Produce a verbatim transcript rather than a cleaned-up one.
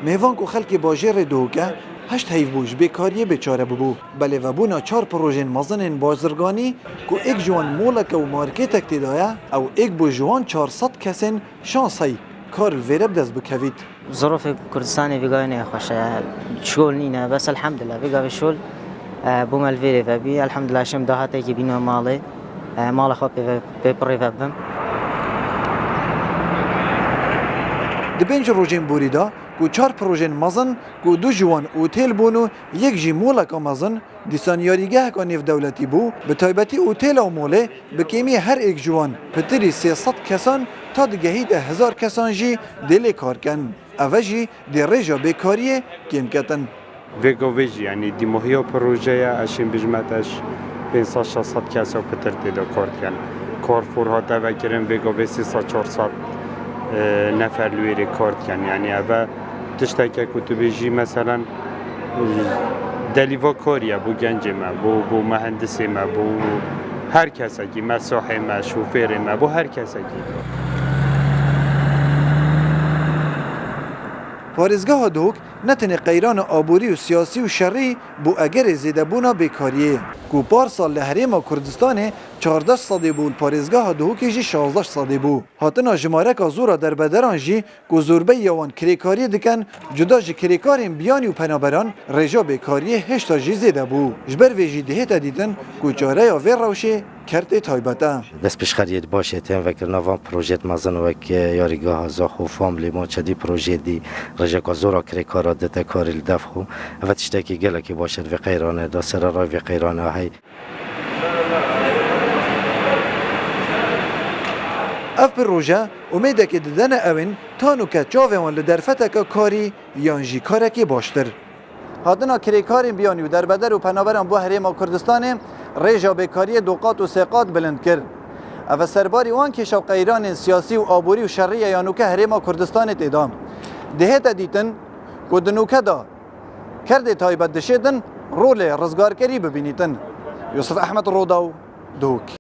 Mêvan ku xelkê bajêrê Duhok e, heşt heyv bû ji bêkariyê bêçare bibû. Belê vebûna çar projên mezin ên bazirganî ku êk ji wan moleke û markêtek tê de ye, ew êk bû ji wan çar sed kesên şans hey kar li vêre bi dest bikevît. Zirofê Kurdistanê vî gavê neyê xweş e. Şol nîne, bes elhamdulillah vî gavê şol, e, bûme li vêrê vebî. Elhamdulillah şêm dahatekî bîne malê. E, mala xwe pê ve, pê pirê vebim. Di pênc rojên borî de ku çar projên mezin ku du ji wan otêl bûn û yek jî moleka mezin, dîsan yarîgeheka nêvdewletî bû, bi taybetî otêla û molê bi kêmiyê her êk ji wan pitirî sê sed kesan ta digehîte hezar kesan jî dê lê kar kin. Eve jî dê rêja bêkariyê kêm ketin. Vê gavê jî, yanî dîmahiya projeya ez şêm bijme te ji pênc sed şeş sed kesa pitir tê de kar dikin. Carrefour hate vekirin, vê gavê sê sed çar sed, e, nefer li wêrê kar dikin. Yanî eve tişteke ku tu bêjî, meselen, delîva karî ye bo gencê me, bo, bo mehendisê me, bo her kesekî, me sahê me, şofêrê me, bo her kesekî. Parêzgeha Duhok ne tenê qeyrana aborî û siyasî û şerî bû egerê zêdebûna bêkariyê, ku parsal li Herêma Kurdistanê çardeh sedê bû û li parêzgeha Duhokê jî şazdeh sedê bû. Hatina jimareka zor a derbederan jî ku zorbeyî ya wan kirêkariyê dikin, cuda ji kirêkarên biyanî û penaberan, rêja bêkariyê hêşta jî zêde bû. Ji ber vê jî dihête dîtin ku çareya vê rewşê kertê taybet e. Destpêşxeriyê di başê tên vekirina van projêt mezin wek, e, yarîgeha Zaxo, Fam, Lêman, çedî projê dî rêjeka zor a kirêkara dite karî li dev xwe. Eve tiştekî gelekî baş e di vê qeyranê de, sererayê vê qeyranê a hey. Ev proje umêdekê didene ewên tanûke çavê wan li derfeteke karî yan jî karekê baştir. Hatina kirêkarên biyanî û derbeder û penaberan bo Herêma Kurdistanê rêja bêkariyê du qat û sê qat bilind kir. Ev e serbarî wan kêşa û qeyranên siyasî û aborî û şerî ye ya nûke Herêma Kurdistanê tê de. Dihête dîtin ku di nûke de kerdê taybet dişêtin rolê rizgarkerî bibînîtin. Yusuf Ehmed Rodaw, Duhok.